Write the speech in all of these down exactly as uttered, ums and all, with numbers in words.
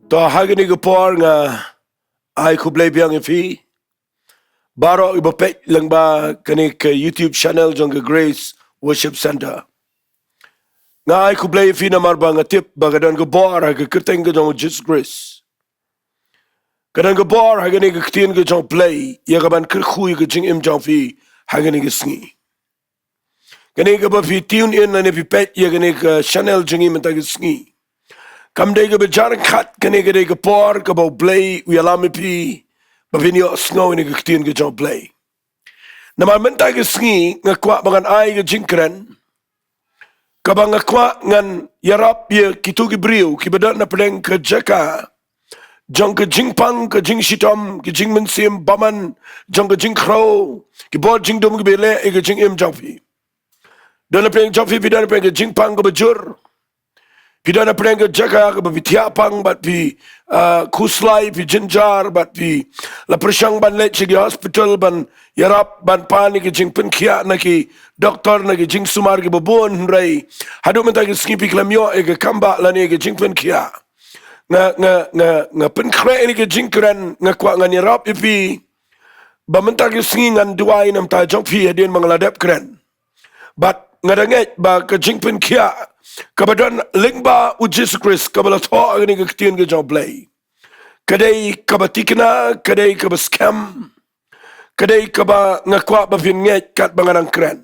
To ha kane ka por nga ai khublei biang ïa phi baroh iba peit lyngba kane ka YouTube channel jong ka Grace Worship Center. Nga ai khublei ïa phi namar ba nga tip ba ka don ka bor ha ka kyrteng ka jong u Jesus Christ. Ka don ka bor ha kane ka ktien ka jong u Blei ïa ka ban kyrkhu ïa ka jingim jong phi ha kane ka sngi. Kane kaba phi tune in lane phi peit ïa kane ka channel jong ngi mynta ka sngi, kam dei kaba jar khat, kane ka dei ka por kaba u Blei u ïalam ïa phi ba phin ïohsngew ïa ka ktien ka jong u Blei. Namar mynta ka sngi nga kwah ba ngan ai ka jingkren kaba nga kwah ngan ïarap ïa kito ki briew kiba don na pdeng ka jaka jong ka jingpang ka jingshitom, ka jingmynsiem bymman, jong ka jingkhrew, ki bor jingdum kiba leh ïa ka jingim jong phi. Don na pdeng jong phi, phi don na pdeng ka jingpang kaba jur. Phi don na pdeng ka jaka kaba phi thiah pang bad phi, ah, khuslai, phi jynjar bad phi la pyrshang ban leit sha ki hospital ban ïarap ban pan ïa ka jingpynkhiah na ki doktor, na ki jingsumar kiba bun, hynrei haduh mynta ka sngi phi khlem ïoh ïa ka kambah lane ïa ka jingpynkhiah. Nga, nga, nga, nga pynkhreh ïa ka jingkren, nga kwah ngan ïarap ïa phi ba mynta ka sngi ngan duwai na ka bynta jong phi hadien ba nga la dep kren. Bad nga da ngeit ba ka jingpynkhiah kaba don lyngba u Jesus Christ kaba la thoh ha kane ka ktien ka jong u Blei, ka dei kaba thikna, ka dei kaba skhem, ka dei kaba nga kwah ba phin ngeit katba nga dang kren.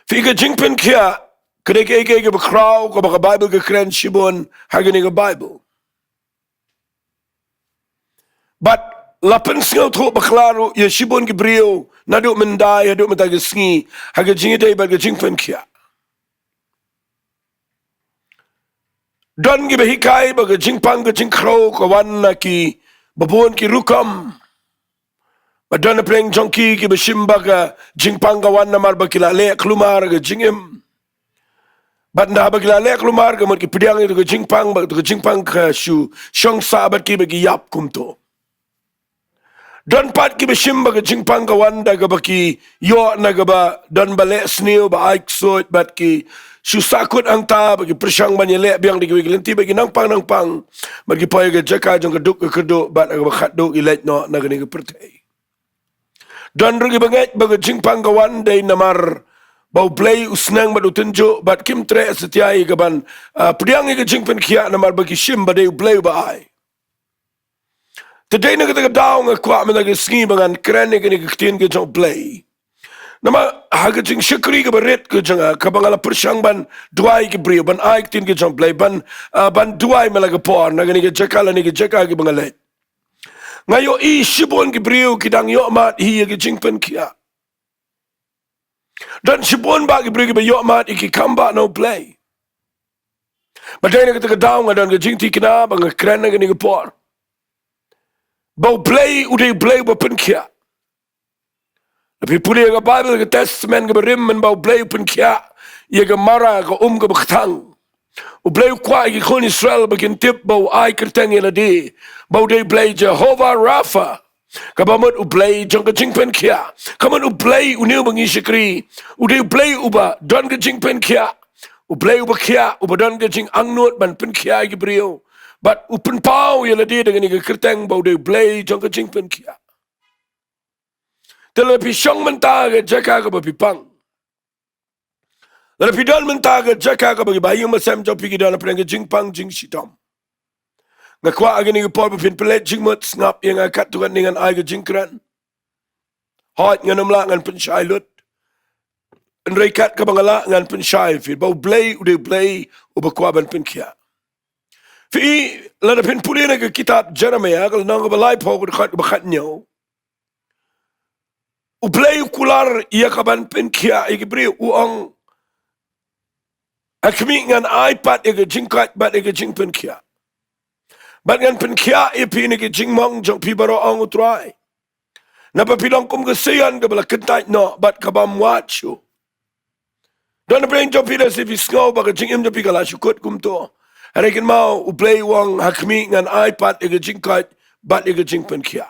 Phi, ka jingpynkhiah ka dei kaei kaei kaba khraw kaba ka Baibl ka kren shibun ha kane ka Baibl. Bad la pynsngewthuh bakla ruh ïa shibun ki briew naduh mynta haduh mynta ka sngi ha ka jingïadei bad ka jingpynkhiah. Don kiba hikai ba ka jingpang ka jingkhrew ka wan na kiba bun ki rukom. Bad don na pdeng jong ki kiba shim ba ka jingpang ka wan namar ba ki la leh khlumar ha ka jingim. Bad ynda ba ki la leh khlumar ka mut ki pdiang ïa ka jingpang, ba ka jingpang ka shu shong sah bad ki ba ki ïap kumto. Don pat kiba shim ba ka jingpang ka wan da kaba ki ïoh na kaba don ba leh sniew, ba ai ksuid bad ki shu sahkut hangta, ba ki pyrshang ban ïaleh biang da kiwei ki lynti, ba ki nang pang nang pang bad ki poi ha ka jaka jong ka duk ka kyrduh bad ha kaba khatduh ki leit noh na kane ka pyrthei. Don ruh kiba ngeit ba ka jingpang ka wan dei namar ba u Blei u sneng bad u tynjuh bad kim treh satia ïa ka ban, ah, pdiang ïa ka jingpynkhiah namar ba ki shim ba dei u Blei uba ai. Te dei na kata ka daw nga kwah mynta ka sngi ba ngan kren ïa kane ka ktien ka jong u Blei. Namar ha ka jingshakri kaba rit ka jong nga, kaba nga la pyrshang ban duwai ki briew, ban ai ktien ka jong u Blei, ban, ah, ban duwai man la ka por na kane ka jaka lane ka jaka kiba nga leit, nga ïohi shibun ki briew ki dang ïoh mad hi ïa ka jingpynkhiah. Don shibun bah ki briew kiba ïoh mad ïa ki kambah na u Blei. Bad dei na kata ka daw nga don ka jingthikna ba nga kren ha kane ka por ba u Blei u dei u Blei uba pynkhiah. Lada phi pule ïa ka Baibl, ka Testament kaba rim, mynba u Blei u pynkhiah ïa ka Mara, ka um kaba kthang, u Blei u kwah ïa ki khun Israel ba kin tip ba u ai kyrteng ïa lade ba u dei u Blei Jehovah Rapha, kaba mut u Blei jong ka jingpynkhiah. Ka mut u Blei une uba ngi shakri u dei u Blei uba don ka jingpynkhiah, u Blei uba khiah, uba don ka jingangnud ban pynkhiah ïa ki briew. Bad u pynpaw ïa lade da kane ka kyrteng ba u dei u Blei jong ka jingpynkhiah. Te lada phi shong mynta ha ka jaka kaba phi pang, lada phi don mynta ha ka jaka kaba ki bahaïing bahasem jong phi ki don ha pdeng ka jingpang jingshitom, nga kwah ha kane ka por ba phin pynleit jingmut, sngap ïa nga katto katne ngan ai ka jingkren. Hooid, ngan ym lah ngan pynshai lut, hynrei kat kaba nga lah ngan pynshai ïa phi ba u Blei u dei u Blei uba kwah ban pynkhiah. Phi, lada phin pule na ka kitab Jeremaïah, ka lynnong kaba laiphew, ka dkhot kaba khathynñiew, u Blei u kular ïa ka ban pynkhiah ïa ki briew, u ong, ha khmih ngan ai pat ïa ka jingkoit bad ïa ka jingpynkhiah, bad ngan pynkhiah ïa phi na ki jingmong jong phi baroh, ong u Trai. Naba phi long kum ka Sion kaba la kyntait noh bad ka bym wad shuh. Don na pdeng jong phi, lehse phi sngew ba ka jingim jong phi ka la shu kut kumto. Hynrei kynmaw, u Blei u ong, ha khmih ngan ai pat ïa ka jingkoit bad ïa ka jingpynkhiah,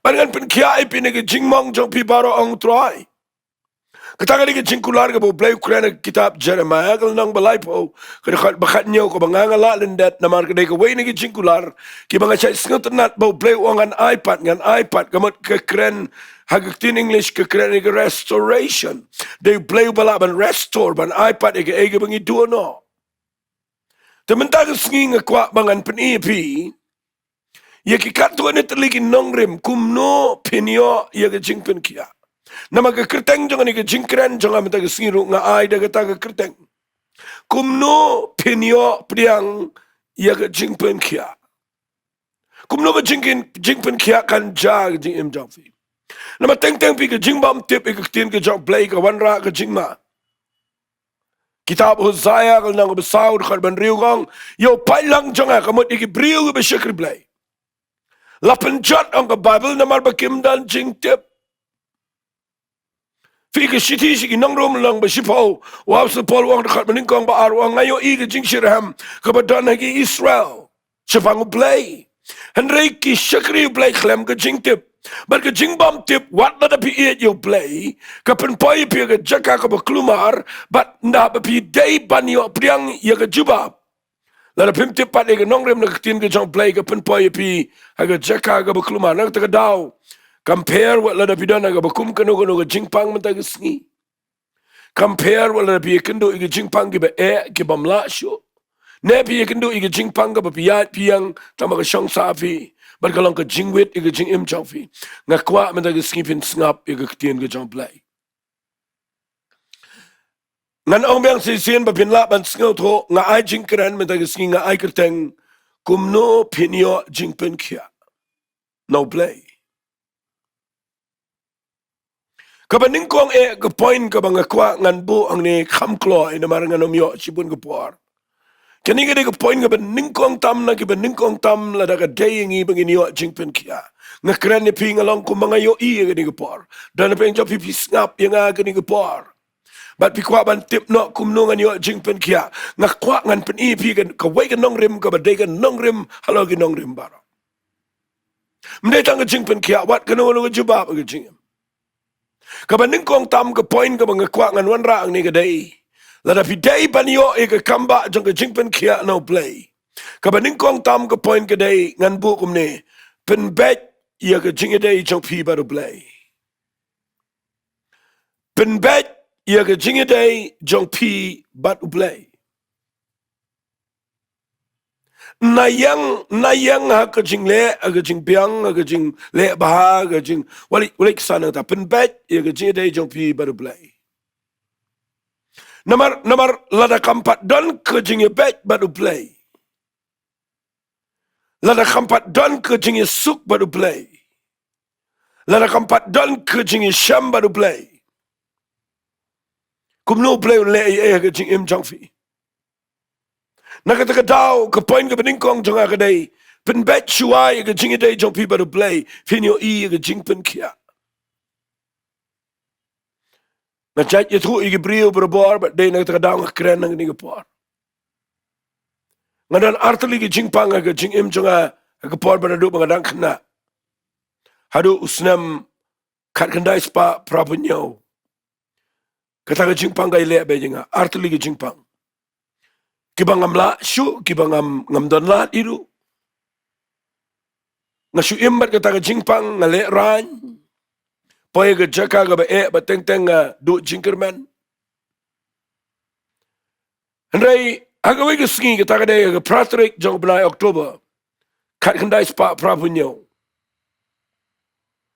bad ngan pynkhiah ïa phi na ki jingmong jong phi baroh, ong u Trai. Kata ka dei ka jingkular kaba U Blei u kren ha ka kitab Jeremiah ka lynnong ba laiphew, ka dkhot ba khathynñiew, kaba nga nga lah lyndet namar ka dei kawei na ki jingkular kiba nga shait sngewtynnat ba U Blei u ong ngan ai pat, ngan ai pat. Ka mut ka kren ha ka ktien English ka kren ïa ka restoration. Dei U Blei uba lah ban restore, ban ai pat ïa kaei kaba ngi duh noh. Te mynta ka sngi nga kwah ba ngan pyni ïa phi ïa ki katto katne tylli ki nongrim kumno phin ïoh ïa ka jingpynkhiah. Namar ka kyrteng jong kane ka jingkren jong nga mynta ka sngi ruh nga ai da kata ka kyrteng, kumno phin ïoh pdiang ïa ka jingpynkhiah. Kumno ka jingkin, jingpynkhiah kan jia ha ka jingim jong phi. Namar teng teng phi, ka jingbymtip ïa ka ktien ka jong U Blei ka wanrah ka jingma. Kitab Hosea ka lynnong ba saw, dkhot ba hynriew ka ong, ïa u paidlang jong nga, ka mut ïa ki briew kiba shakri Blei, la pynjot, ong ka Baibl, namar ba kim don jingtip. Phi, ka shithi sha ki Nongrom lynnong ba shiphew, u Apostol Paul u ong, dkhot ba nyngkong, ba ar u ong, nga ïohi ka jingshitrhem kaba don ha ki Israel shaphang U Blei. Hynrei ki shakri U Blei khlem ka jingtip. Bad ka jingbymtip, wat lada phi ïeit ïa U Blei, ka pynpoi ïa phi ha ka jaka kaba kulmar, bad ynda ba phi dei ban ïoh pdiang ïa ka jubab, lada phim tip pat ïa ka nongrim na ka ktien ka jong U Blei, ka pynpoi ïa phi ha ka jaka kaba kulmar. Na kata ka daw, compare, wat lada phi don ha kaba kum kano kano ka jingpang mynta ka sngi. Compare, wat lada phi ïakynduh ïa ka jingpang kiba eh, kibym lah shuh, ne phi ïakynduh ïa ka jingpang kaba phi ïaid phi ïeng tang ba ka shong sah phi, bad ka long ka jingwit ïa ka jingim jong phi. Nga kwah mynta ka sngi phin sngap ïa ka ktien ka jong U Blei. Ngan ong biang shisien ba phin lah ban sngewthuh, nga ai jingkren mynta ka sngi, nga ai kyrteng, kumno phin ïoh jingpynkhiah na U Blei. Kaba nyngkong eh, ka point kaba nga kwah ngan buh hangne kham kloi, namar ngan ym ïoh shibun ka por. Kane ka dei ka point kaba nyngkong tam na kiba nyngkong tam lada ka dei ïa ngi ba ngin ïoh jingpynkhiah. Nga kren ïa phi, nga long kumba nga ïohi ïa kane ka por. Don na pdeng jong phi, phi sngap ïa nga kane ka por, bad phi kwah ban tip noh kumno ngan ïoh jingpynkhiah. Nga kwah ngan pyni ïa phi ka, kawei ka nongrim kaba dei ka nongrim halor ki nongrim baroh. Ym dei tang ka jingpynkhiah, wat kano kano ka jubab ha ka jingim. Kaba nyngkong tam, ka point kaba nga kwah ngan wanrah hangne ka dei, lada phi dei ban ïoh ïa ka kambah jong ka jingpynkhiah na U Blei, kaba nyngkong tam ka point ka dei, ngan buh kumne: pynbeit ïa ka jingïadei jong phi bad U Blei. Pynbeit ïa ka jingïadei jong phi bad U Blei. Na ïeng, na ïeng ha ka jingleh, ha ka jingbiang, ha ka jingleh bha, ha ka jing, wat leh, wat leh kisa nangta, pynbeit ïa ka jingïadei jong phi bad U Blei. Namar, namar lada kam pat don ka jingïabeit bad U Blei, lada kam pat don ka jingïasuk bad U Blei, lada kam pat don ka jingïashem bad U Blei, kumno U Blei un leh ei ei ha ka jingim jong phi? Na kata ka daw, ka point kaba nyngkong jong nga ka dei, pynbeit shuwa ïa ka jingïadei jong phi bad U Blei, phin ïohi ïa ka jingpynkhiah. Nga jait ïathuh ïa ki briew barabor, bad dei na kata ka daw nga kren ha kane ka por. Nga don artylli ki jingpang ha ka jingim jong nga ha ka por ba naduh ba nga dang khynnah haduh u snem khatkhyndai spah phraphew hynñiew. Kata ka jingpang ka ïaleh beit ïa nga, artylli ki jingpang. Kiba ngam lah shuh, kiba ngam, ngam don lad ei ruh. Nga shu im bad kata ka jingpang, nga lehraiñ, poi ha ka jaka kaba eh, bad teng teng nga duh jingkyrmen. Hynrei ha kawei ka sngi, kata ka dei ha ka phra tarik jong u bnai October, khatkhyndai spah phraphew hynñiew,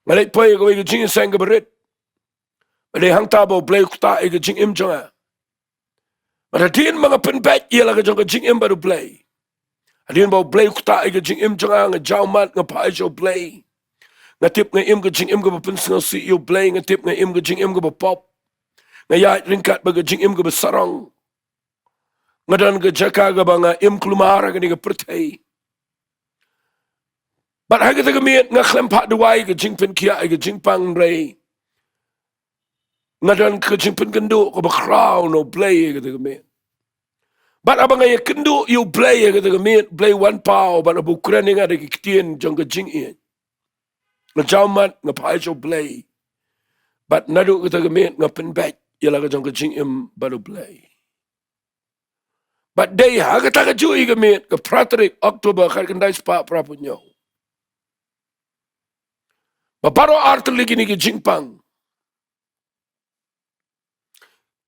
nga leit poi ha kawei ka jingïaseng kaba rit. Bad dei hangta ba U Blei u ktah ïa ka jingim jong nga. Bad hadien ba nga pynbeit ïa la ka jong ka jingim bad U Blei, hadien ba U Blei u ktah ïa ka jingim jong nga, nga jaw mat, nga phai sha U Blei. Nga tip nga im ka jingim kaba pynsngewsih ïa U Blei, nga tip nga im ka jingim kaba pop. Nga ïaid ryngkat bad ka jingim kaba sarong. Nga don ka jaka kaba nga im kulmar ha kane ka pyrthei. Bad ha kata ka miet nga khlem pat duwai ka jingpynkhiah ïa ka jingpang, hynrei nga don ka jingpynkynduh kaba khraw na U Blei ha kata ka miet. Bad haba nga ïakynduh ïa U Blei ha kata ka miet, U Blei u wan paw bad u kren ïa nga da ki ktien jong ka jingïeit. Nga jaw mat, nga phai sha U Blei. Bad naduh kata ka miet nga pynbeit ïa la ka jong ka jingim bad U Blei. Bad dei ha kata ka juh ïa ka miet ka phra tarik October khatkhyndai spah phraphew hynñiew ba baroh artylli kine ki jingpang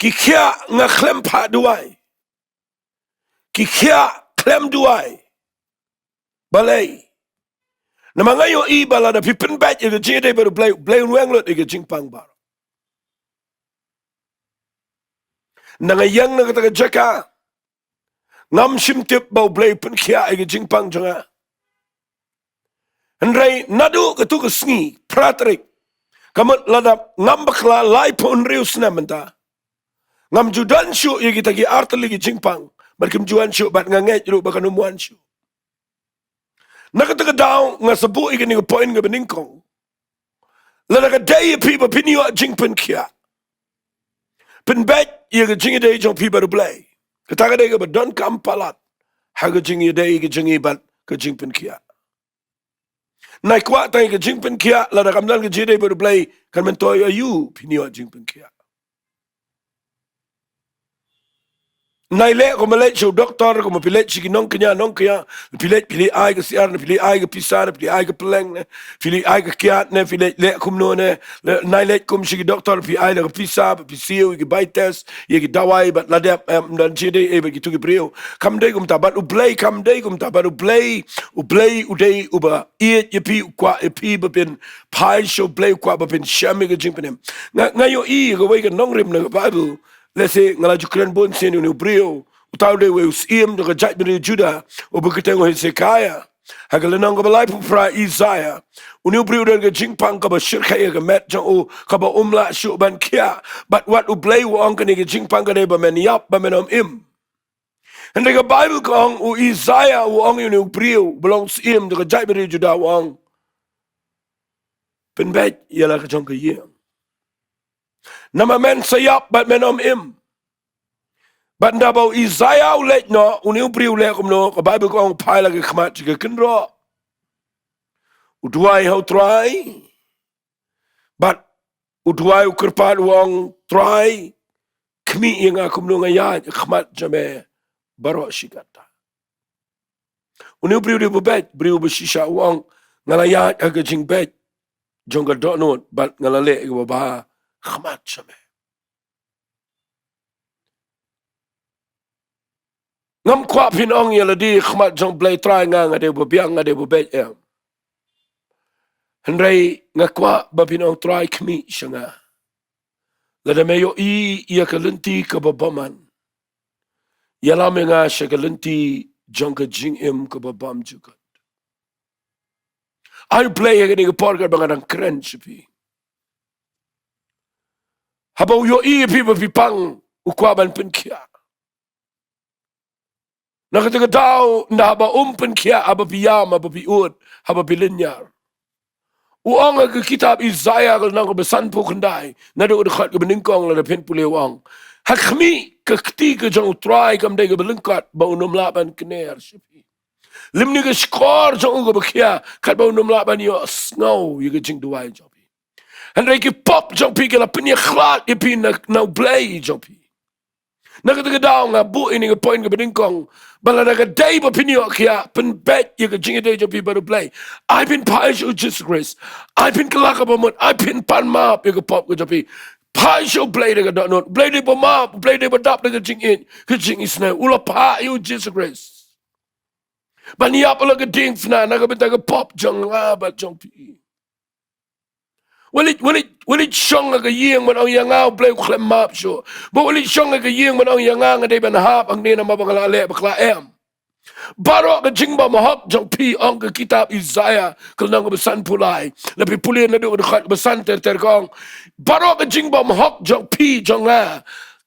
ki khiah, nga khlem phah duwai. Ki khiah khlem duwai. Balei? Namar nga ïohi ba lada phi pynbeit ïa ka jingïadei bad U Blei, U Blei un weng lut ïa ka jingpang baroh. Nga ïeng na kata ka jaka, ngam shym tip ba U Blei pynkhiah ïa ka jingpang jong nga. Hynrei naduh katto ka sngi, phra tarik, ka mut lada ngam bakla laiphew hynriew snem mynta, ngam ju don shuh ïa kita ki artylli ki jingpang, bad kim ju wan shuh, bad nga ngeit ruh ba kan ym wan shuh. Na kata ka daw nga sa buh ïa kane ka point kaba nyngkong. Lada ka dei ïa phi ba phin ïoh jingpynkhiah, pynbeit ïa ka jingïadei jong phi bad U Blei. Kata ka dei kaba donkam palat ha ka jingïadei ka jong ngi bad ka jingpynkhiah. Nai kwah tang ïa ka jingpynkhiah, lada kam don ka jingïadei bad U Blei, kan myntoi aïu phin ïoh jingpynkhiah? Nai leh kumba leit sha u doktor, kumba phi leit sha ki nongkñia, nongkñia, phi leit, phi leit ai ka syiar ne, phi leit ai ka pisa ne, phi leit ai ka pylleng ne, phi leit ai ka kiad ne, phi leit leh kumno ne, leh, nai leit kum sha ki doktor, phi ai la ka pisa, phi siew ïa ki bai test, ïa ki dawai, bad la dep, em, don jingïadei, eh, bad kito ki briew. Kam dei kumta bad U Blei, kam dei kumta bad U Blei, U Blei u dei uba ïeit ïa phi, u kwah ïa phi ba phin phai sha U Blei, u kwah ba phin shem ïa ka jingpynim. Nga, nga ïohi ïa kawei ka nongrim na ka Baibl, lehse nga la ju kren bun sien ïa une u briew, uta u dei uwei u syiem jong ka jaitbynriew Judah, uba kyrteng u Hesekiah. Ha ka lynnong kaba laiphew phra Isaïah, une u briew u don ka jingpang kaba shyrkhei ha ka met jong u, kaba um lah shuh ban khiah. Bad wat U Blei u ong kane ka jingpang ka dei ba men ïap, ba men ym im. Hynrei ka Baibl ka ong, u Isaïah u ong ïa une u briew uba long syiem jong ka jaitbynriew Judah, u ong, pynbeit ïa la ka jong ka ïing, namar men sa ïap bad men ym im. Bad ynda ba u Isaïah u leit noh, une u briew u leh kumno? Ka Baibl ka ong, u phai la ki khmat sha ka kynroh, u duwai ha u Trai. Bad u duwai, u kyrpad, u ong, Trai, khmih ïa nga kumno nga ïaid ha khmat jong me baroh shi katta. Une u briew u dei uba beit, briew ba shisha, u ong, nga la ïaid ha ka jingbeit jong ka dohnud bad nga la leh ïa kaba bha ha khmat jong me. Ngam kwah phin ong ïa lade ha khmat jong U Blei, Trai, nga, nga dei uba biang, nga dei uba beit, em. Hynrei nga kwah ba phin ong, Trai, khmih sha nga. Lada me ïohi ïa ka lynti kaba bymman, ïalam ïa nga sha ka lynti jong ka jingim kaba bymjukut. Ai U Blei ha kane ka por katba nga dang kren sha phi, haba u ïohi ïa phi ba phi pang, u kwah ban pynkhiah. Na kata ka daw, ynda haba um pynkhiah, haba phi ïam, haba phi ud, haba phi lynñiar, u ong ha ka kitab Isaïah ka lynnong kaba sanphew khyndai, naduh ka dkhot kaba nyngkong, lada phin pule, u ong, ha khmih, ka kti ka jong U Trai kam dei kaba lyngkot ba un ym lah ban kner sha phi, lymne ka shkor jong u kaba khia, katba un ym lah ban ïohsngew ïa ka jingduwai jong phi. Hynrei ki pop jong phi ki la pynïakhlad ïa phi na, na U Blei jong phi. Na kata ka daw nga buh ïa kane ka point kaba nyngkong, ba lada ka dei ba phin ïoh khiah, pynbeit ïa ka jingïadei jong phi bad U Blei. Ai phin phai sha U Jisu Khrist, ai phin kylla kaba mut, ai phin pan map ïa ka pop ka jong phi. Phai sha U Blei da ka dohnud. U Blei u dei ba map, U Blei u dei ba dap da ka jingïeit, ka jingisynei. U la phah ïa U Jisu Khrist ban ïap ha la ka diengphna na ka bynta ka pop jong nga bad jong phi. Wat leit, wat leit, wat leit shong ha ka ïing ban ong, ïa nga U Blei u khlem map shuh. Bad wat leit shong ha ka ïing ban ong, ïa nga nga dei ban hap hangne namar ba nga la leh bakla, em. Baroh ka jingbymhok jong phi, ong ka kitab Isaïah ka lynnong kaba sanphew lai, lada phi pule naduh ka dkhot kaba san ter ter, ka ong, baroh ka jingbymhok jong phi, jong nga,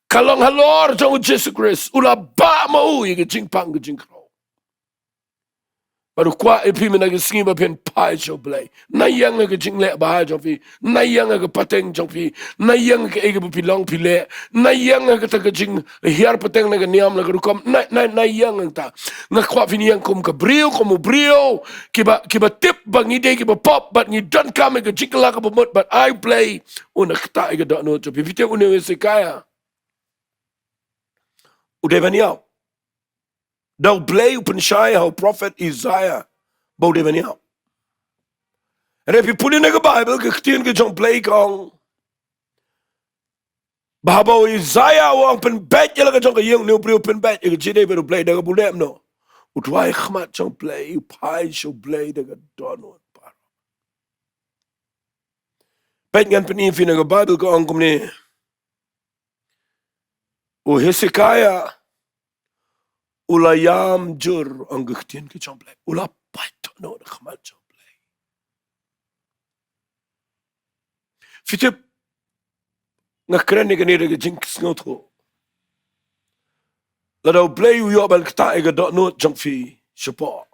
ka long halor jong U Jisu Khrist. U la bah ma u ïa ka jingpang ka jingkhraw. Bad u kwah ïa phi mynta ka sngi ba phin phai sha U Blei. Na ïeng ha ka jingleh bha jong phi. Na ïeng ha ka pateng jong phi. Na ïeng ha kaei kaba phi long phi leh. Na ïeng ha kata ka jinghiar pateng na ka niam na ka rukom. Na, na, na ïeng hangta. Nga kwah phin ïeng kum ka briew, kum u briew. Kiba, kiba tip ba ngi dei kiba pop, bad ngi donkam ïa ka jingkylla kaba mut, bad ai U Blei un ktah ïa ka dohnud jong phi. Phi tip une u Hezekiah u dei ban ïap. Da U Blei u pynshai ha u prophet Isaiah ba u dei ban ïap. Hynrei phi pule na ka Baibl, ka ktien ka jong U Blei ka ong ba haba u Isaiah u ong pynbeit ïa la ka jong ka ïing, une u briew u pynbeit ïa ka jingïadei bad U Blei, da kaba u leh kumno? U duwai ha khmat jong U Blei, u phai sha U Blei da ka dohnud baroh. Peit, ngan pyni ïa phi na ka Baibl, ka ong kumne. U Hezekiah u la ïam jur, ong ka ktien ka jong U Blei. U la pait dohnud ha khmat jong U Blei. Phi tip, nga kren ïa kane da ka jingsngewthuh. Lada U Blei u ïoh ban ktah ïa ka dohnud jong phi shapoh,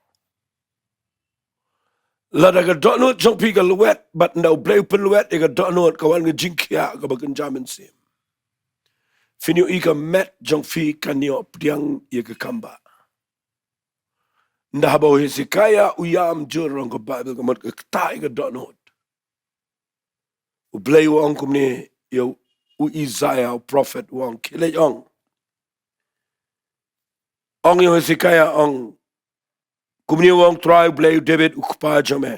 lada ka dohnud jong phi ka lwet, bad ynda U Blei u pynlwet ïa ka dohnud, ka wan ka jingkhiah kaba kynja mynsiem. Phin ïohi ka met jong phi kan ïoh pdiang ïa ka kambah. Ynda haba u Hezekiah u ïam jur, ong ka Baibl, ka mut ka ktah ïa ka dohnud, U Blei u ong kumne ïa u Isaiah u prophet, u ong, khie leit ong. Ong ïa u Hezekiah, ong, kumne u ong Trai U Blei u David u kpa jong me: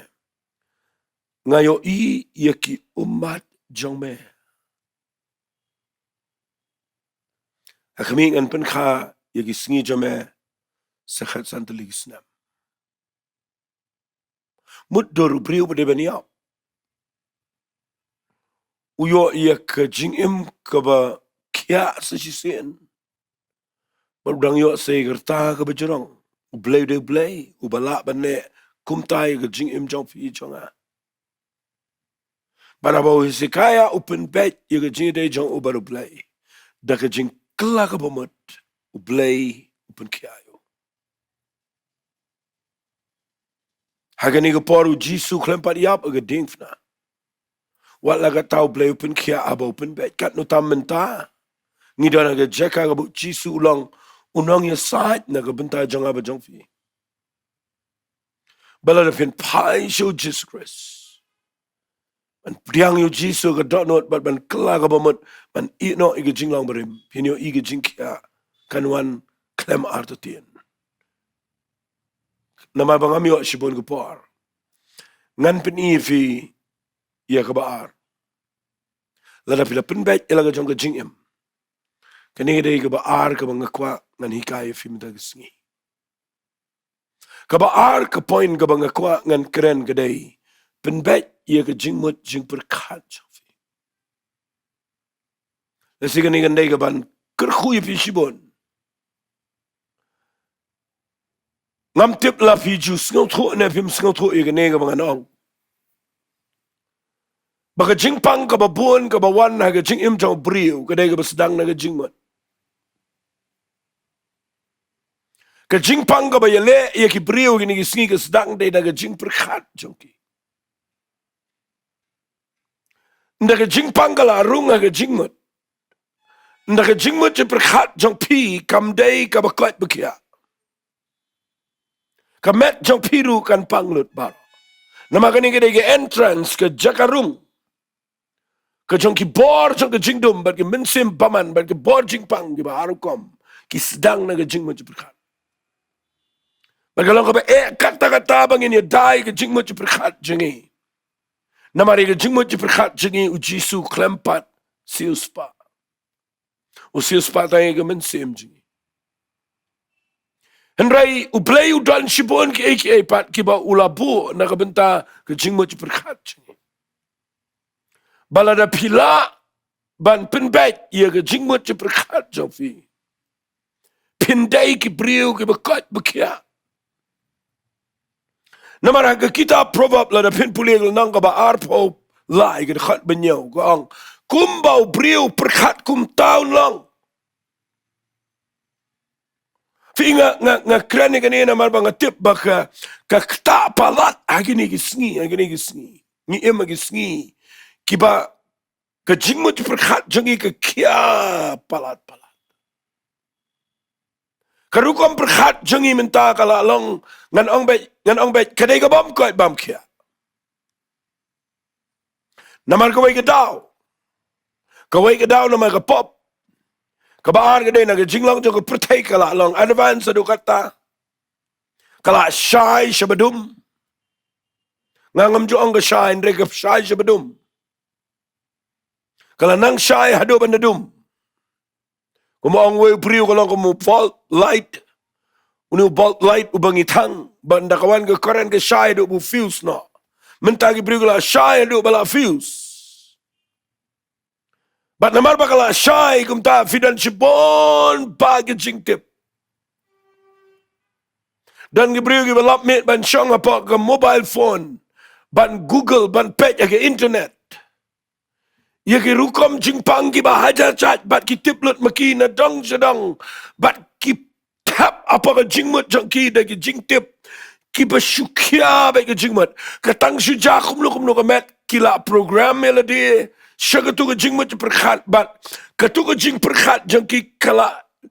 Nga ïohi ïa ki ummat jong me. Ha khmih, ngan pynkha ïa ki sngi jong me sa khatsan tylli ki snem. Mutdur, u briew ba dei ban ïap, u ïoh ïa ka jingim kaba khiah sa shisien. Bad u dang ïoh sa ïa ka rta kaba jrong. U Blei u dei U Blei uba lah ban leh kumta ïa ka jingim jong phi jong nga. Bad haba u Hezekiah u pynbeit ïa ka jingïadei jong u bad U Blei, da ka jingkylla kaba mut, U Blei u pynkhiah ïa u. Ha kane ka por u Jisu khlem pat ïap ha ka diengphna. Wat la katta, U Blei u pynkhiah haba u pynbeit. Katno tam mynta ngi don ha ka jaka kaba u Jisu u long u nongïasaid na ka bynta jong nga bad jong phi. Ba lada phin phai sha u Jisu Khrist, ban pdiang ïa u Jisu ha ka dohnud bad ban kylla kaba mut, ban ïehnoh ïa ka jinglong barim, phin ïohi ka jingkhiah kan wan khlem artatien. Namar ba ngam ïoh shibun ka por, ngan pyni ïa phi ïa kaba ar. Lada phi la pynbeit ïa la ka jong ka jingim, kane ka dei kaba ar kaba nga kwah ngan hikai ïa phi mynta ka sngi. Kaba ar ka point kaba nga kwah ngan kren ka dei, pynbeit ïa ka jingmut jingpyrkhat jong phi. Lehse kane kan dei kaban kyrkhu ïa phi shibun. Ngam tip la phi ju sngewthuh ne phim sngewthuh ïa kane kaba ngan ong, ba ka jingpang kaba bun kaba wan ha ka jingim jong u briew ka dei kaba sdang na ka jingmut. Ka jingpang kaba ïaleh ïa ki briew kine ki sngi ka sdang dei na ka jingpyrkhat jong ki. Ynda ka jingpang ka la rung ha ka jingmut, ynda ka jingmut jingpyrkhat jong phi kam dei kaba koit ba khiah, ka met jong phi ruh kan pang lut baroh. Namar kane ka dei ka entrance, ka jaka rung ka jong ki bor jong ka jingdum bad ki mynsiem bymman bad ki bor jingpang kiba ar rukom, ki sdang na ka jingmut jingpyrkhat. Bad ka long kaba eh katta katta ba ngin ïada ïa ka jingmut jingpyrkhat jong ngi. Namar ïa ka jingmut jingpyrkhat jong ngi u Jisu khlem pat siewspah. U siewspah tang ïa ka mynsiem jong ngi. Hynrei U Blei u don shibun kiei kiei pat kiba u la buh na ka bynta ka jingmut jingpyrkhat jong ngi. Ba lada phi lah ban pynbeit ïa ka jingmut jingpyrkhat jong phi, phin dei ki briew kiba koit ba khiah. Namar ha ka kitab Proverb, lada phin pule ka lynnong kaba arphew lai, ka dkhot ba hynñiew, ka ong, kumba u briew pyrkhat kumta un long. Phi nga, nga, nga kren ïa kane namar ba nga tip ba ka, ka ktah palat ha kine ki sngi, ha kine ki sngi. Ngi im ha ki sngi kiba ka jingmut pyrkhat jong ngi ka khia palat palat. Ka rukom pyrkhat jong ngi mynta ka la long, ngan ong beit, ngan ong beit, ka dei ka bym koit bym khia. Namar kawei ka daw, kawei ka daw namar ka pop. Kaba ar ka dei na ka jinglong jong ka pyrthei ka la long advance haduh katta. Ka la shai sha ba dum. Nga ngam ju ong ka shai, hynrei ka shai sha ba dum. Ka la nang shai haduh ban da dum. Kumba ong uwei u briew ka long kum u bulb light. Une u bulb light uba ngi thang. Ba ynda ka wan ka current ka shai haduh ba u fuse noh. Mynta ki briew ka la shai haduh ba la fuse. Bad namar ba ka la shai kumta phi don shibun bha ki jingtip. Don ki briew kiba lap miet ban shong hapoh ka mobile phone, ban Google, ban peit ha ka internet ïa ki rukom jingpang kiba hajar jait, bad ki tip lut ma ki na dong sha dong, bad ki thep hapoh ka jingmut jong ki da ki jingtip kiba shu khia beit ka jingmut. Ka tang shu jia kumno kumno ka met, ki la program ïa lade sha katu ka jingmut jingpyrkhat, bad katu ka jingpyrkhat jong ki ka la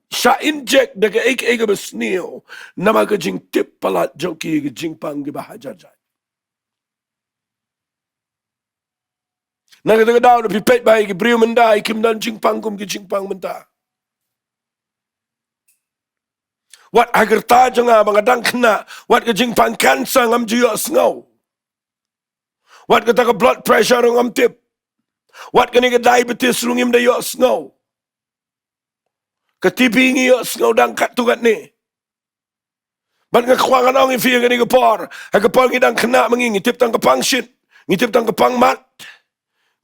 shah inject da kaei kaei kaba sniew namar ka jingtip palat jong ki ïa ki jingpang kiba hajar jait. Na kata ka daw, da phi peit ba ïa ki briew mynta kim don jingpang kum ki jingpang mynta. Wat ha ka rta jong nga ba nga dang khynnah, wat ka jingpang cancer ngam ju ïohsngew. Wat kata ka blood pressure ruh ngam tip. Wat kane ka diabetes ruh ngim da ïohsngew. Ka T B ngi ïohsngew dang katto katne. Bad nga kwah ngan ong ïa phi ha kane ka por, ha ka por ngi dang khynnah ma ngi, ngi tip tang ka pang shit, ngi tip tang ka pang mat,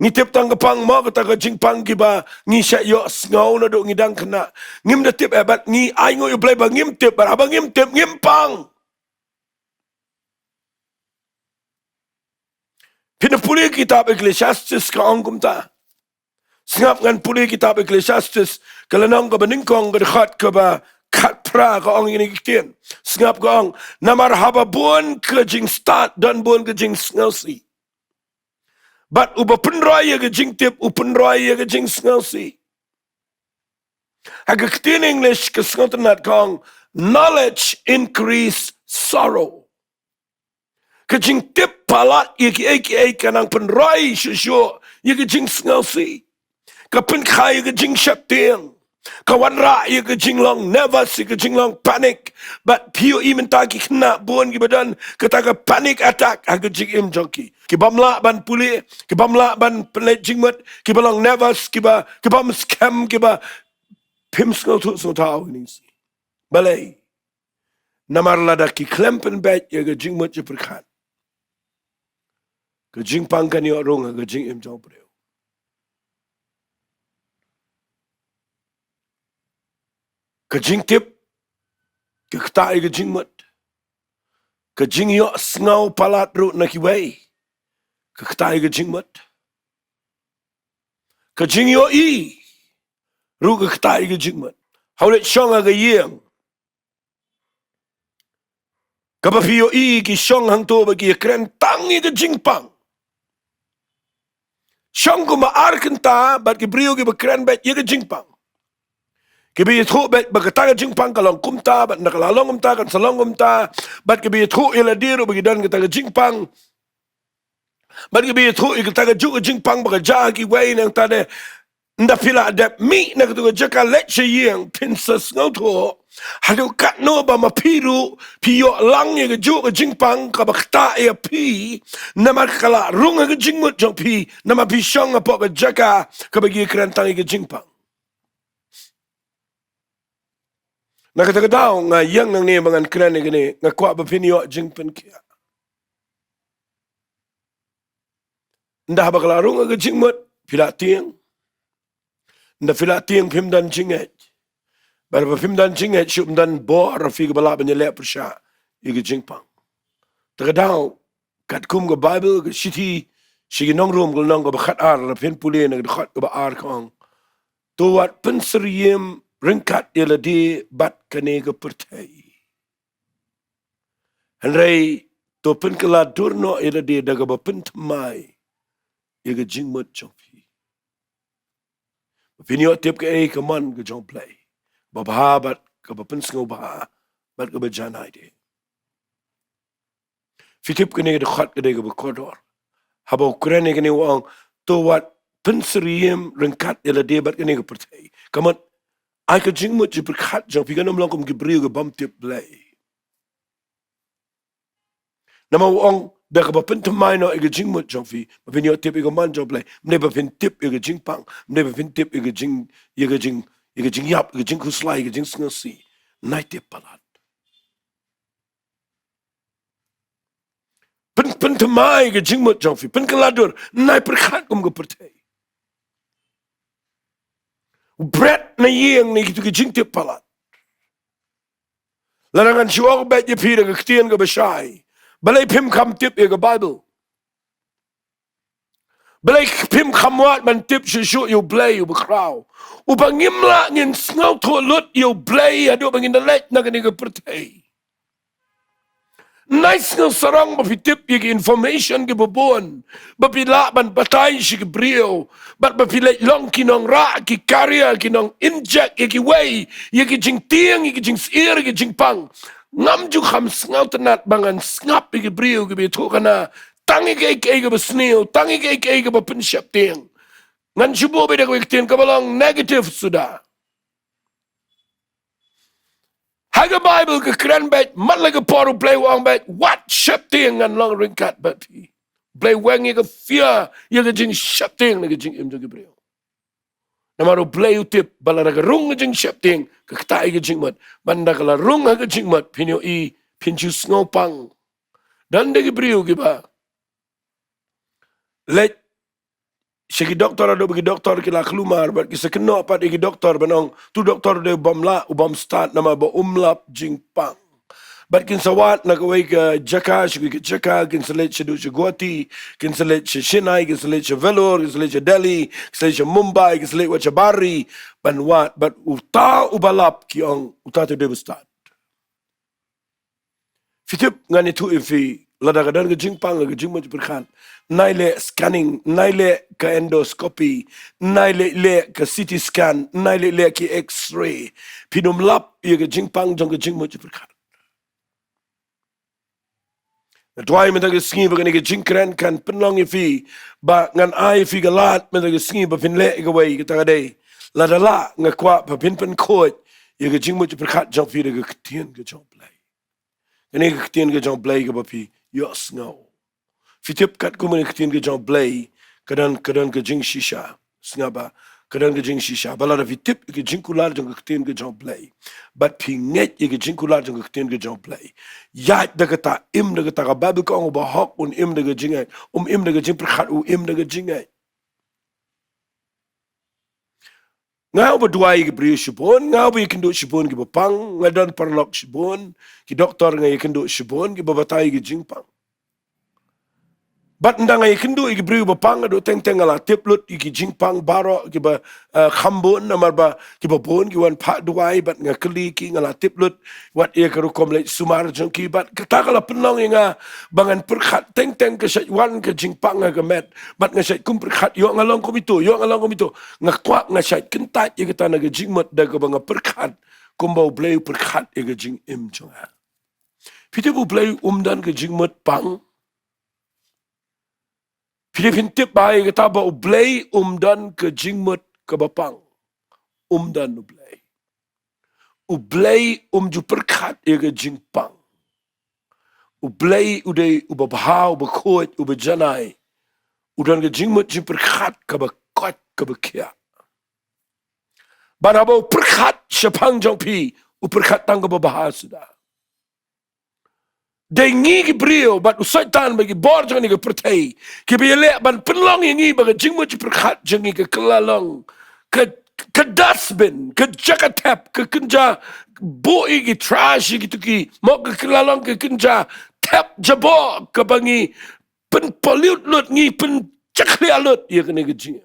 ngi tip tang ka pang mo, kata ka jingpang kiba ngi shah ïohsngew naduh ngi dang khynnah. Ngim da tip eh, bad ngi ainguh ïa U Blei ba ngim tip, bad haba ngim tip ngim pang. Phin pule kitab Ecclesiastes, ka ong kumta. Sngap, ngan pule kitab Ecclesiastes, ka lynnong kaba nyngkong, ka dkhot kaba khatphra, ka ong ïa kine ki ktien. Sngap, ka ong, namar haba bun ka jingstad don bun ka jingsngewsih, bad uba pynroi ïa ka jingtip u pynroi ïa ka jingsngewsih. Ha ka ktien English ka sngewtynnad ka ong, knowledge increase sorrow. Ka jingtip palat ïa kiei kiei ka nang pynroi shuh shuh ïa ka jingsngewsih. Ka pynkha ïa ka jingsheptieng. Ka wanrah ïa ka jinglong nervous, ïa ka jinglong panic. Bad phi ïohi mynta ki khynnah bun kiba don kata ka panic attack ha ka jingim jong ki. Ki bym lah ban pule, ki bym lah ban pynleit jingmut, kiba long nervous, kiba, ki bym skhem, kiba phim sngewthuh sngewthaw ïa ka jingsngewsih. Balei? Namar lada ki khlem pynbeit ïa ka jingmut jingpyrkhat, ka jingpang kan ïoh rung ha ka jingim jong u briew. Ka jingtip ka ktah ïa ka jingmut. Ka jingïohsngew palat ruh na kiwei ka ktah ïa ka jingmut. Ka jingïohi ruh ka ktah ïa ka jingmut. Haba leit shong ha ka ïing, kaba phi ïohi ki shong hangto ba ki ïakren tang ïa ka jingpang. Shong kumba ar kynta bad ki briew kiba kren beit ïa ka jingpang. Kiba ïathuh beit ba kata ka jingpang ka long kumta, bad ynda ka la long kumta kan sa long kumta. Bad kiba ïathuh ïa lade ruh ba ki don kata ka jingpang. Bad kiba ïathuh ïa kata kajuh ka jingpang ba ka jia ha kiwei, nangta de, ynda phi la dep mih na katu ka jaka leit sha ïing, phin sa sngewthuh haduh katno ba ma phi ruh phi ïoh lang ïa kajuh ka jingpang kaba ktah ïa phi. Namar ka la rung ha ka jingmut jong phi, namar phi shong hapoh ka jaka kaba ki kren tang ïa ka jingpang. Na kata ka daw nga ïeng nangne ba ngan kren ïa kane, nga kwah ba phin ïoh jingpynkhiah. Ynda haba ka la rung ha ka jingmut phi la tieng. Ynda phi la tieng phim don jingngeit. Bad haba phim don jingngeit shuh ym don bor ha phi kaba lah ban ïaleh pyrshah ïa ka jingpang. Ta ka daw, katkum ka Baibl, ka shithi sha ki nong Rom ka lynnong kaba khatar, lada phin pule na ka dkhot kaba ar ka ong, to wat pynsyriem ryngkat ïa lade bad kane ka pyrthei. Hynrei to pynkylla dur noh ïa lade da kaba pynthymmai ïa ka jingmut jong phi. Phin ïoh tip kaei ka mon ka jong U Blei, ba bha bad kaba pynsngewbha bad kaba janai de. Phi tip kane ka dkhot ka dei kaba kordor. Haba u kren ïa kane u ong, to wat pynsyriem ryngkat ïa lade bad kane ka pyrthei. Ka mut, ai ka jingmut jingpyrkhat jong phi, kan ym long kum ki briew ki bym tip Blei. Namar u ong, da kaba pynthymmai noh ïa ka jingmut jong phi, ba phin ïoh tip ïa ka mon jong U Blei, ym dei ba phin tip ïa ka jingpang, ym dei ba phin tip ïa ka jing, ïa ka jing, ïa ka jingïap, ïa ka jingkhuslai, ïa ka jingsngewsih. Nai tip palat. Pyn, pynthymmai ka jingmut jong phi, pynkylla dur, nai pyrkhat kum ka pyrthei. Bret na ïing na kitu ki jingtip palat. Lada ngan shu ong beit ïa phi da ka ktien kaba shai, balei phim kham tip ïa ka Baibl? Balei phim kham wad ban tip shuh shuh ïa U Blei uba khraw, uba ngim lah ngin sngewthuh lut ïa U Blei haduh ba ngin da leit na kane ka pyrthei? Nai sngewsarong ba phi tip ïa ki information kiba bun, ba phi lah ban batai sha ki briew, bad ba phi leit long ki nongrah, ki carrier, ki nong inject ïa kiwei ïa ki jingtieng, ïa ki jingsyier, ïa ki jingpang. Ngam ju kham sngewtynnat ba ngan sngap ïa ki briew kiba ïathuhkhana tang ïa kaei kaei kaba sniew, tang ïa kaei kaei kaba pynsheptieng. Ngan shu buh beit da kawei ka ktien kaba long negative suda. Ha ka Baibl ka kren beit, man la ka por U Blei u ong beit, wat sheptieng, ngan long ryngkat bad phi. U Blei u weng ïa ka fear, ïa ka jingsheptieng na ka jingim jong ki briew. Namar U Blei u tip ba lada ka rung ka jingsheptieng, ka ktah ïa ka jingmut. Bad lada ka la rung ha ka jingmut, phin ïohi, phin shu sngewpang. Don da ki briew kiba leit sha ki doktor, haduh ba ki doktor ki la khlumar, bad ki sa kynnoh pat ïa ki doktor ban ong, to doktor, u dei u bym lah, u bym stad, namar ba um lap jingpang. Bad kin sa wad na kawei ka jaka sha kawei ka jaka, kin sa leit shaduh sha Guwahati, kin sa leit sha Chennai, kin sa leit sha Vellore, kin sa leit sha Delhi, kin sa leit sha Mumbai, kin sa leit wat sha Barri, ban wad, bad uta uba lap ki ong, uta te u dei uba stad. Phi tip, ngan ïathuh ïa phi, lada ka don ka jingpang ha ka jingmut jingpyrkhat, nai leh scanning, nai leh ka endoscopy, nai leh, leh ka C T scan, nai leh, leh ki X-ray. Phin ym lap ïa ka jingpang jong ka jingmut jingpyrkhat. Nga duwai mynta ka sngi ba kane ka jingkren kan pynlong ïa phi, ba ngan ai ïa phi ka lad mynta ka sngi ba phin leh ïa kawei, kata ka dei, lada lah, nga kwah ba phin pynkhuid ïa ka jingmut jingpyrkhat jong phi da ka ktien ka jong U Blei. Kane ka ktien ka jong U Blei kaba phi ïohsngew. Phi tip, katkum kane ka ktien ka jong U Blei, ka don, ka don ka jingshisha. Sngap ba, ka don ka jingshisha. Ba lada phi tip ïa ka jingkular jong ka ktien ka jong U Blei, bad phi ngeit ïa ka jingkular jong ka ktien ka jong U Blei, ïaid da kata, im da kata. Ka Baibl ka ong, uba hok un im da ka jingngeit, um im da ka jingpyrkhat, u im da ka jingngeit. Nga uba duwai ïa ki briew shibun, nga uba ïakynduh shibun kiba pang, nga don paralok shibun, ki doktor nga ïakynduh shibun kiba batai ïa ki jingpang. Bad ynda nga ïakynduh ïa ki briew ba pang, haduh teng teng nga la tip lut ïa ki jingpang baroh kiba, eh, kham bun, namar ba kiba bun ki wan phah duwai, bad nga kylli ki, nga la tip lut wat ïa ka rukom leit sumar jong ki, bad kata ka la pynlong ïa nga ba ngan pyrkhat teng teng, ka shait wan ka jingpang ha ka met, bad nga shait kum pyrkhat, ïoh nga long kum ito, ïoh nga long kum ito. Nga kwah, nga shait kyntait ïa kata na ka jingmut da kaba nga pyrkhat kumba U Blei u pyrkhat ïa ka jingim jong nga. Phi tip, U Blei um don ka jingmut pang. Phi dei phin tip bha ïa kata ba U Blei um don ka jingmut kaba pang. Um don U Blei. U Blei um ju pyrkhat ïa ka jingpang. U Blei u dei uba bha, uba khuid, uba janai. U don ka jingmut jingpyrkhat kaba koit, kaba khiah. Bad haba u pyrkhat shaphang jong phi, u pyrkhat tang kaba bha suda. Dei ngi ki briew bad u Soitan bad ki bor jong kane ka pyrthei kiba ïaleh ban pynlong ïa ngi ba ka jingmut jingpyrkhat jong ngi ka kylla long ka, ka dustbin, ka jaka thep, ka kynja buh ïa ki trash, ïa kito ki, mo, ka kylla long ka kynja thep jaboh kaba ngi pynpollute lut, ngi pynjakhlia lut ïa kane ka jingim.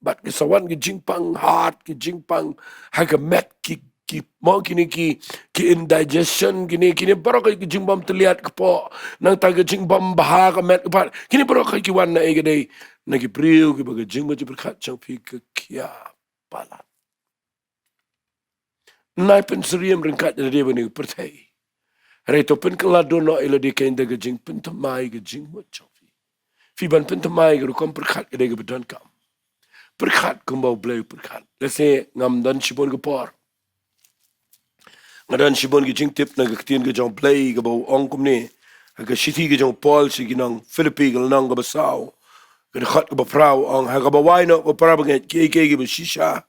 Bad ki sa wan ki jingpang heart, ki jingpang ha ka met, ki, ki mo kine ki, ki indigestion, kine, kine baroh ki jingbym tylliat kpoh, nangta ki jingbym bha ka met ka pat. Kine baroh ki wan na ei ka dei? Na ki briew kiba ka jingmut jingpyrkhat jong phi ka khia palat. Nai pynsyriem ryngkat ïa lade bad kane ka pyrthei. Hynrei to pynkylla duh noh ïa lade kein da ka jingpynthymmai ka jingmut jong phi. Phi ban pynthymmai ka rukom pyrkhat ka dei kaba donkam. Pyrkhat kumba U Blei u pyrkhat. Lehse ngam don shibun ka por. Nga don shibun ki jingtip na ka ktien ka jong U Blei kaba u ong kumne. Ha ka shithi ka jong u Paul sha ki nong Philippi ka lynnong kaba saw, ka dkhot kaba phra u ong, ha kaba wai noh ko para bangeit, kiei kiei kiba shisha,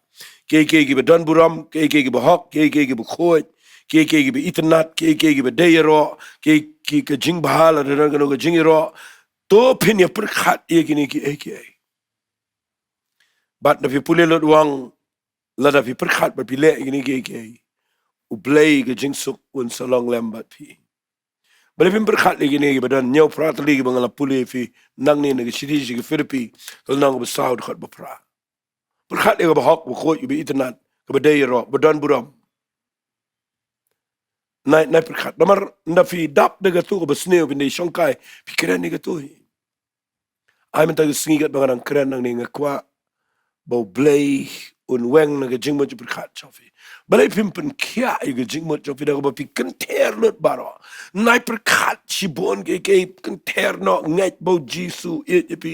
kiei kiei kiba don burom, kiei kiei kiba hok, kiei kiei kiba khuid, kiei kiei kiba itynnad, kiei kiei kiba dei ïaroh, kiei kiei ka jingbha lada don kano ka jingïaroh, to phin ïa pyrkhat ïa kine kiei kiei. Bad na phi pule lut u ong, lada phi pyrkhat bad phi leh ïa kine kiei kiei, U Blei ka jingsuk un sa long lem bad phi. Balei phim pyrkhat ïa kine kiba don hynñiew phra tylli kiba nga la pule ïa phi nangne na ka shithi sha ki Philippi ka lynnong kaba saw dkhot ba phra. Pyrkhat ïa kaba hok, ba khuid, kaba itynnad, kaba dei ïaroh, ba don burom. Nai, nai pyrkhat. Namar ynda phi dap da katu kaba sniew, phin dei shongkai, phi kren ïa katu hi. Ai mynta ka sngi katba nga dang kren nangne nga kwah ba U Blei un weng na ka jingmut jingpyrkhat jong phi. Balei phim pynkhiah ïa ka jingmut jong phi da kaba phi kynther lut baroh? Nai pyrkhat shibun kiei kiei, kynther noh, ngeit ba U Jisu u ïeit ïa phi.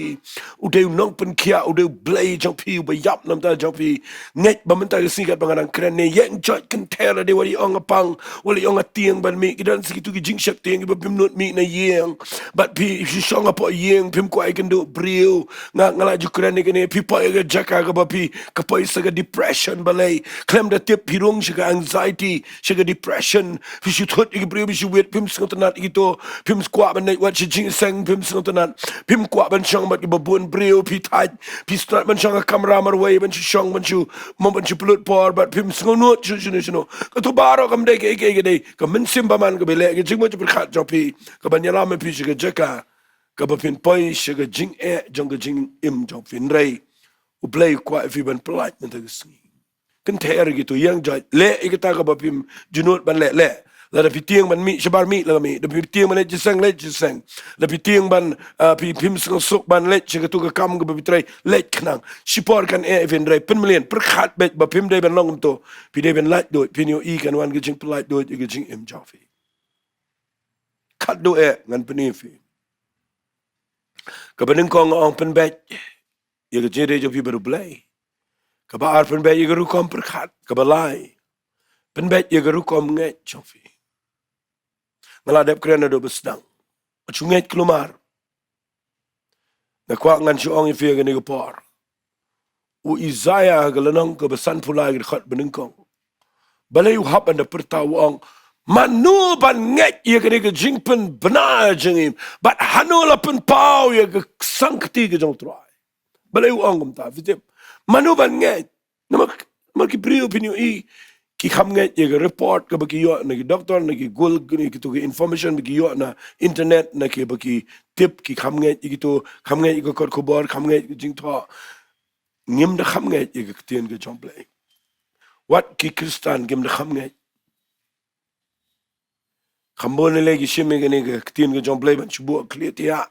U dei u nongpynkhiah, u dei U Blei jong phi, uba ïap na ka bynta jong phi. Ngeit ba mynta ka sngi katba nga dang kren ne, ïeng joit kynther, lada wat ïa ong nga pang, wat ïa ong nga tieng ban mih, ki don sa kitu ki jingsheptieng kiba phim nud mih na ïing. Bad phi, phi shong hapoh ïing, phim kwah ïakynduh briew. Nga, nga la ju kren ïa kane, phi poi ha ka jaka kaba phi, ka poi sa ka depression. Balei? Khlem da tip phi rung sha ka anxiety, sha ka depression. Phi shu thut ïa ki briew, phi shu wiar, phim sngewtynnad ïa kito, phim kwah ban leit wat sha jingïaseng, phim sngewtynnad, phim kwah ban shong bad kiba bun briew, phi thait, phi sngewtynnad ban shong ha kamra marwei, ban shu shong, ban shu, mo ban shu pynlut por, bad phim sngewnud shano shano shano. Katu baroh kam dei kiei kiei, ka dei ka mynsiem bymman kaba leh ka jingmut jingpyrkhat jong phi, kaban ïalam ïa phi sha ka jaka kaba phin poi sha ka jingeh jong ka jingim jong phi. Hynrei U Blei u kwah ïa phi ban pyllait mynta ka sngi. Kynther ïa kitu, ïeng joit, leh ïa kita kaba phim ju nud ban leh, leh. Lada phi tieng ban mih shabar, mih la ka mih. Lada phi tieng ban leit jingïaseng, leit jingïaseng. Lada phi tieng ban, ah, phi, phim sngewsuk ban leit sha katu ka kam kaba phi trei, leit khnang. Shipor kan eh ïa phi, hynrei pynmlien, pyrkhat beit ba phim dei ban long kumto. Phi dei ban lait duh, phin ïohi kan wan ka jingpyllait duh ïa ka jingim jong phi. Khatduh eh ngan pyni ïa phi. Kaba nyngkong nga ong, pynbeit ïa ka jingïadei jong phi bad U Blei. Kaba ar, pynbeit ïa ka rukom pyrkhat. Kaba lai, pynbeit ïa ka rukom ngeit jong phi. Nga la dep kren naduh ba sdang. Wat shu ngeit kulmar. Nga kwah ngan shu ong ïa phi ha kane ka por. U Isaiah ha ka lynnong kaba sanphew lai, ka dkhot ba nyngkong. Balei u hap ban da pyrta, u ong, mano ban ngeit ïa kane ka jingpynbna jong ngi? Bad hano la pynpaw ïa ka sangkti ka jong U Trai? Balei u ong kumta, phi tip? Mano ban ngeit? Namar, namar ki briew, phin ïohi, ki kham ngeit ïa ka report kaba ki ïoh na ki doktor, na ki Google, na kitu ki information ba ki ïoh na internet, na kiba ki tip, ki kham ngeit ïa kitu, kham ngeit ïa ka kot khubor, kham ngeit ïa ka jingthoh. Ngim da kham ngeit ïa ka ktien ka jong U Blei. Wat ki Khristan kim da kham ngeit. Kham bun lei ki shim ïa kane ka ktien ka jong U Blei ban shu buh khlieh thiah.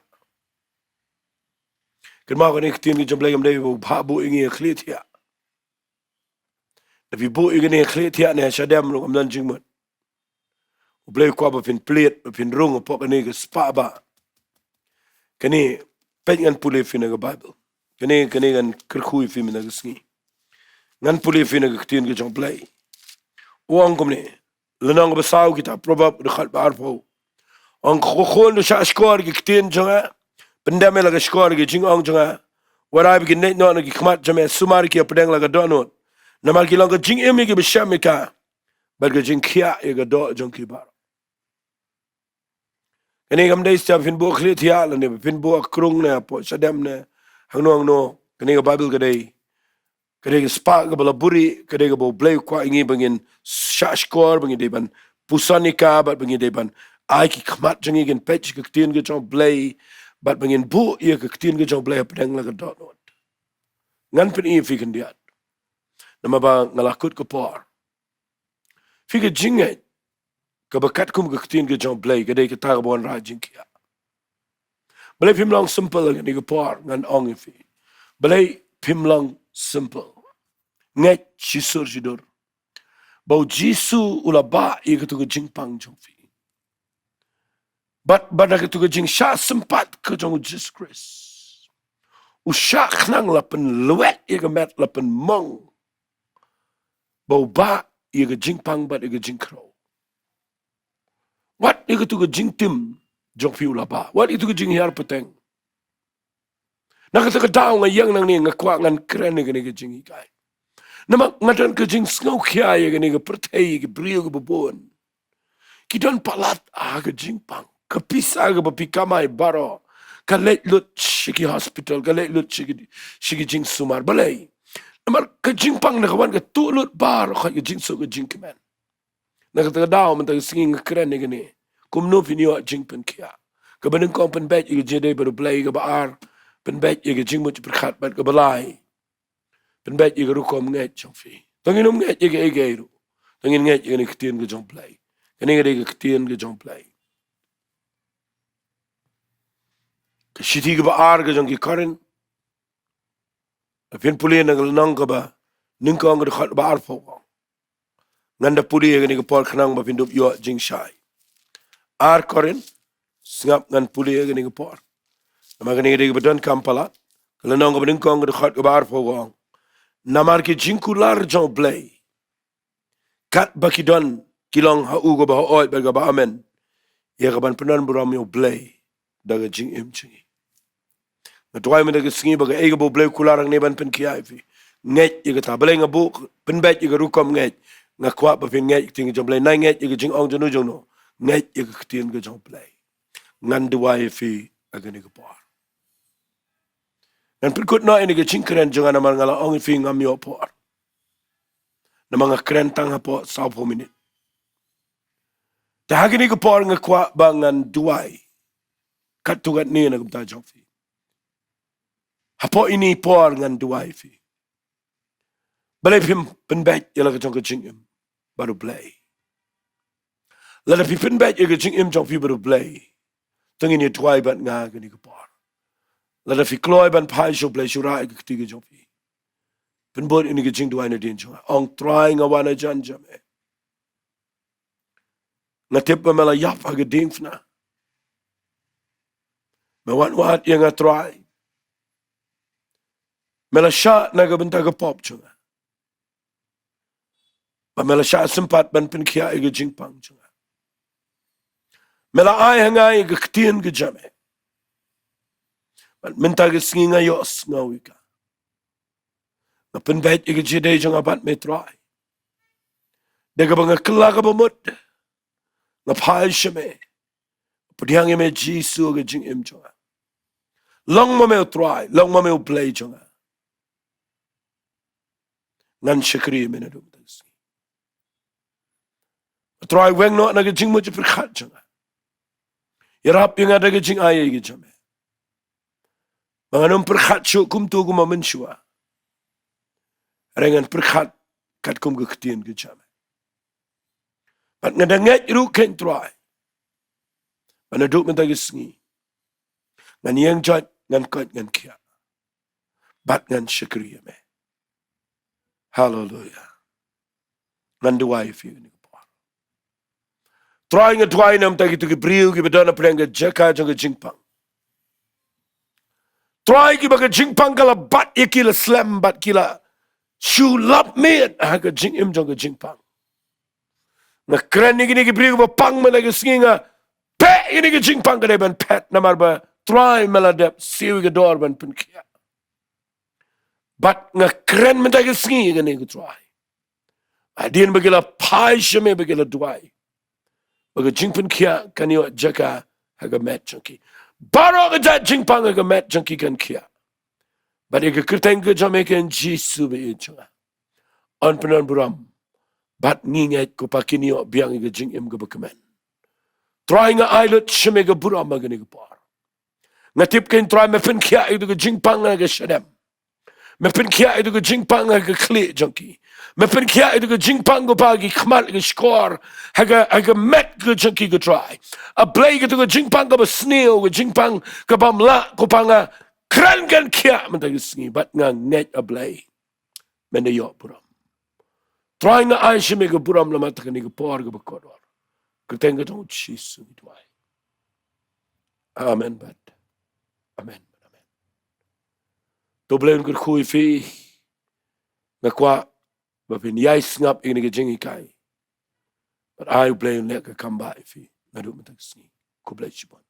Kynmaw, kane ka ktien ka jong U Blei kam dei ba u bha buh ïa ngi khlieh thiah. Lada phi buh ïa kane khlieh thiah ne shadem ruh kam don jingmut. U Blei u kwah ba phin plied, ba phin rung hapoh kane ka spah bah. Kane, peit, ngan pule ïa phi na ka Baibl. Kane, kane ngan kyrkhu ïa phi mynta ka sngi. Ngan pule ïa phi na ka ktien ka jong U Blei. U ong kumne, lynnong ba saw kitab Proverb, dkhot ba arphew. Ong, ko khun, to shah shkor ïa ki ktien jong nga, pyndem ïa la ka shkor ïa ka jingong jong nga. Wat ai ba kin neh noh na ki khmat jong me, sumar ïa ki hapdeng la ka dohnud. Namar ki long ka jingim ïa kiba shem ïa ka, bad ka jingkhiah ïa ka doh jong ki baroh. Kane kam dei shisha ba phin buh khlieh thiah lane ba phin buh krung ne hapoh shadem ne hangno hangno. Kane ka Baibl ka dei, ka dei ka spah kaba la buhrieh, ka dei kaba U Blei u kwah ïa ngi ba ngin shah shkor, ba ngin dei ban puson ïa ka, bad ba ngin dei ban ai ki khmat jong ngi kin peit sha ka ktien ka jong U Blei, bad ba ngin buh ïa ka ktien ka jong U Blei hapdeng la ka dohnud. Ngan pyni ïa phi khyndiat. Namar ba nga la kut ka por. Phi, ka jingngeit kaba katkum ka ktien ka jong U Blei ka dei kata kaba wanrah jingkhiah. Balei phim long simple ha kane ka por, ngan ong ïa phi. Balei phim long simple. Ngeit shisur shidur ba U Jisu u la bah ïa katu ka jingpang jong phi. Bad, bad da katu ka jingshah sympat ka jong U Jisu Khrist, u shah khnang la pynlwet ïa ka met, la pynmong ba u bah ïa ka jingpang bad ïa ka jingkhrew. Wat ïa katu ka jingtim jong phi u la bah. Wat ïa katu ka jinghiar pateng. Na kata ka daw nga ïeng nangne, nga kwah ngan kren ïa kane ka jinghikai. Namar nga don ka jingsngewkhia ïa kane ka pyrthei, ki briew kiba bun ki don palat ha ka jingpang. Ka pisa kaba phi kamai baroh ka leit lut sha ki hospital, ka leit lut sha ki, sha ki jingsumar. Balei? Namar ka jingpang na ka wan ka tuh lut baroh ka jingsuk ka jingkmen. Na kata ka daw mynta ka sngi nga kren ïa kane. Kumno phin ïoh jingpynkhiah. Kaba nyngkong, pynbeit ïa ka jingïadei bad U Blei. Kaba ar, pynbeit ïa ka jingmut jingpyrkhat bad kaba lai, pynbeit ïa ka rukom ngeit jong phi. To ngin ym ngeit ïa kaei kaei ruh. To ngin ngeit ïa kane ka ktien ka jong U Blei. Kane ka dei ka ktien ka jong U Blei. Ka shithi kaba ar ka jong ki Korinth. Phin pule na ka lynnong kaba nyngkong ka dkhot ba arphew. Ngan da pule ïa kane ka por khnang ba phin dup ïoh jingshai. Ar Korinth, sngap, ngan pule ïa kane ka por. Namar kane ka dei kaba donkam palat. Ka lynnong kaba nyngkong ka dkhot kaba arphew ka ong: Namar ki jingkular jong U Blei, katba ki don, ki long ha u kaba hooid bad kaba amen, ïa kaban pyndonburom ïa U Blei da ka jingim jong ngi. Nga duwai mynta ka sngi ba kaei kaba U Blei u kular hangne ban pynkhiah ïa phi, ngeit ïa kata. Balei nga buh pynbeit ïa ka rukom ngeit? Nga kwah ba phin ngeit ka ktien ka jong U Blei. Nai ngeit ïa ka jingong jong no jong no. Ngeit ïa ka ktien ka jong U Blei. Ngan duwai ïa phi ha kane ka por. Ngan pynkut noh ïa kane ka jingkren jong nga namar nga la ong ïa phi ngam ïoh por. Namar nga kren tang hapoh sawphew minit. Te ha kane ka por nga kwah ba ngan duwai katto katne na ka bynta jong phi. Hapoh ine i por ngan duwai ïa phi. Balei phim pynbeit ïa la ka jong ka jingim bad U Blei? Lada phi pynbeit ïa ka jingim jong phi bad U Blei, to ngin ïa duwai bad nga ha kane ka por. Lada phi kloi ban phai sha U Blei, shu rah ïa ka kti ka jong phi. Pynbud ïa kane ka jingduwai nadien jong nga. Ong, Trai, nga wan hajan jong me. Nga tip ba me la ïap ha ka diengphna. Me wan wad ïa nga, Trai. Me la shah na ka bynta ka pop jong nga. Bad me la shah sympat ban pynkhiah ïa ka jingpang jong nga. Me la ai ha nga ïa ka ktien ka jong me. Bad mynta ka sngi nga ïohsngew ïa ka. Nga pynbeit ïa ka jingïadei jong nga bad me, Trai. Da kaba nga kylla kaba mut, nga phai sha me. Pdiang ïa me Jisu ha ka jingim jong nga. Long ma me U Trai, long ma me U Blei jong nga. Ngan shakri ïa me naduh mynta ka sngi. Trai, weng noh na ka jingmut jingpyrkhat jong nga. Ïarap ïa nga da ka jingai ka jong me. Ba ngan ym pyrkhat shuh kumto kumba mynshuwa. Hynrei ngan pyrkhat katkum ka ktien ka jong me. Bad nga da ngeit ruh kein, Trai, ba naduh mynta ka sngi ngan ïeng joit, ngan koit, ngan khiah. Bad ngan shakri ïa me. Haleluia. Ngan duwai ïa phi kane ka por. Trai, nga duwai namar kita ki briew kiba don hapdeng ka jaka jong ka jingpang. Trai, kiba ka jingpang ka la bat ïa ki, la slem bad ki la shu lap miet ha ka jingim jong ka jingpang. Nga kren ïa kine ki briew kiba pang mynta ka sngi, nga peit ïa kine ki jingpang ka dei ban phet namar ba Trai me la dep siew ïa ka dor ban pynkhiah. Bad nga kren mynta ka sngi ïa kane ko Trai. Hadien ba ki la phai sha me, ba ki la duwai, ba ka jingpynkhiah kan ïoh jaka ha ka met jong ki. Baroh ka jait jingpang ha ka met jong ki kan khiah. Bad ïa ka kyrteng ka jong me, ka Jisu ba ïeit jong nga, yn pynburom. Bad ngi ngeit ko Pa kin ïoh biang ïa ka jingim kaba kmen. Trai, nga ai lut sha me ka burom ha kane ka por. Nga tip kein Trai me pynkhiah ïa ka jingpang ha ka shadem. Me pynkhiah ïa ka jingpang ha ka khlieh jong ki. Me pynkhiah ïa ka jingpang kaba ha ki khmat, ha ka shkor, ha ka, ha ka met ka jong ki, ko Trai. A Blei, kata ka jingpang kaba sniew, ka jingpang kaba ym lah, ko Pa, nga kren, pynkhiah mynta ka sngi, bad nga ngeit, A Blei, men da ïoh burom. Trai, nga ai sha me ka burom namar kane ka por kaba kordor. Kyrteng ka jong U Jisu ngi duwai. Amen bad amen. Amen. To Blei un kyrkhu ïa phi. Nga kwah ba phin ïai sngap ïa kane ka jinghikai. Bad ai U Blei un leh ka kam bah ïa phi naduh mynta ka sngi. Khublei shibun.